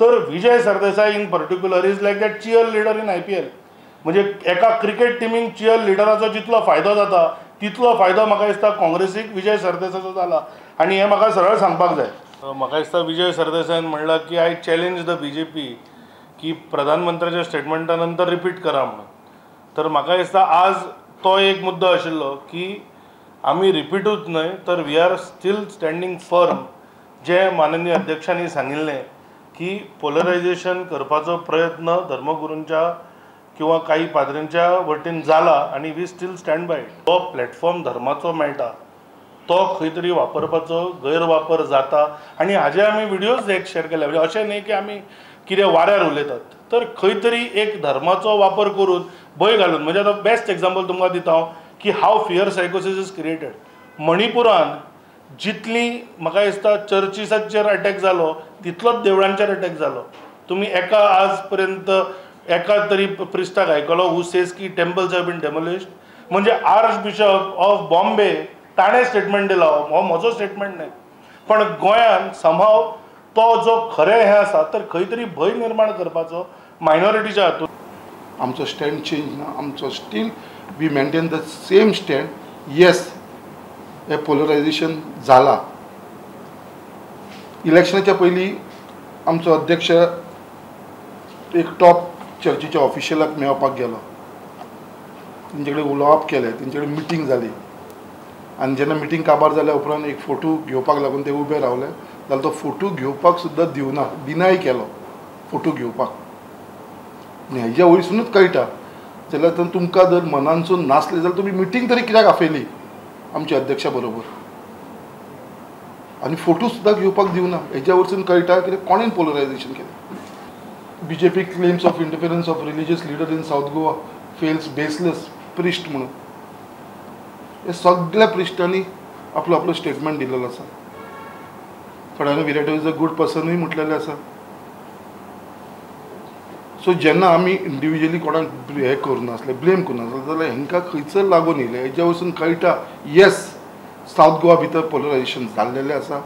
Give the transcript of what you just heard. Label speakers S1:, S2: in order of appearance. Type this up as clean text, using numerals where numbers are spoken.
S1: तर Vijay Sardesai in particular is like that cheer leader in IPL. म्हणजे एका cricket टिमीक चियर लिडराचो जितलो फायदो जाता तितलो फायदो म्हाका दिसता काँग्रेसीक विजय सरदेसायचो जाला आनी हें म्हाका सरळ सांगपाक जाय. म्हाका दिसता विजय सरदेसायन म्हणलां की I challenge the BJP की प्रधानमंत्र्याच्या स्टेटमेंटा नंतर रिपीट करा म्हणून. तर म्हाका दिसता आज तो एक मुद्दो आशिल्लो की आमी रिपीटूच न्हय तर we are still standing firm. जे माननीय अध्यक्षांनी सांगिल्लें की पोलरायझेशन करपाचो प्रयत्न धर्मगुरूंच्या किंवा काही पाद्रींच्या वटेन जाला आनी we still stand by it. तो प्लॅटफॉर्म धर्माचो मेळटा तो खंय तरी वापरपाचो गैरवापर जाता आनी हाजे आमी व्हिडियोज एक शेअर केले. म्हणजे अशें न्ही की आमी कितें वाऱ्यार उलयतात, तर खंय तरी एक धर्माचो वापर करून भंय घालून, म्हणजे आतां बेस्ट एग्जाम्पल तुमकां दिता हांव की how fear सायकोसिस is created. मणिपुरान जितली म्हाका दिसता चर्चिसाचेर अटॅक जालो तितलोच देवळांचेर अटॅक जालो. तुमी एका आज पर्यंत एका तरी प्रिस्टाक आयकलो हू सेज की टेम्पल्स have been demolished? म्हणजे आर्च बिशप ऑफ बॉम्बे ताणें स्टेटमेंट दिला, हो म्हजो स्टेटमेंट न्हय. पण गोंयान समहाव तो जो खरें हें आसा तर खंय तरी भंय निर्माण करपाचो मायनॉरिटीच्या हातूंत.
S2: आमचो स्टँड चेंज ना, आमचो still we maintain the same stand. Yes, हे पोलरायझेशन जाला. इलेक्शनाच्या पयलीं आमचो अध्यक्ष एक टॉप चर्चीच्या ऑफिशियलाक मेळपाक गेलो, तेंचे कडेन उलोवप केलें, तेंचे कडेन मिटींग जाली आनी जेन्ना मिटींग काबार जाल्या उपरांत एक फोटो घेवपाक लागून ते उबे रावले जाल्यार तो फोटो घेवपाक सुद्दां दिवना, डिनाय केलो फोटो घेवपाक. आनी हेज्या वयरसुनूच कळटा जाल्यार तर तुमकां जर मनानसून नासलें जाल्यार तुमी मिटींग तरी कित्याक आपयली आमच्या अध्यक्षा बरोबर आनी फोटो सुद्दां घेवपाक दिवना. हेज्या वयरसून कळटा कितें कोणेन पोलरायझेशन केलें. BJP claims of interference of religious leader in South Goa fails baseless priest म्हणून हे सगळ्या प्रिस्टांनी आपलो आपलो स्टेटमेंट दिलेलो आसा. थोड्यांनी विराटो is a good पर्सनूय म्हटलेलें आसा. सो जेन्ना आमी इंडिविज्युअली कोणाक हें करूं नासले, ब्लेम करूं नासले जाल्यार हेंकां खंयसर लागून येयलें हेज्या वयरसून कळटा येस सावथ गोवा भितर पोलरायझेशन जाल्लेलें आसा.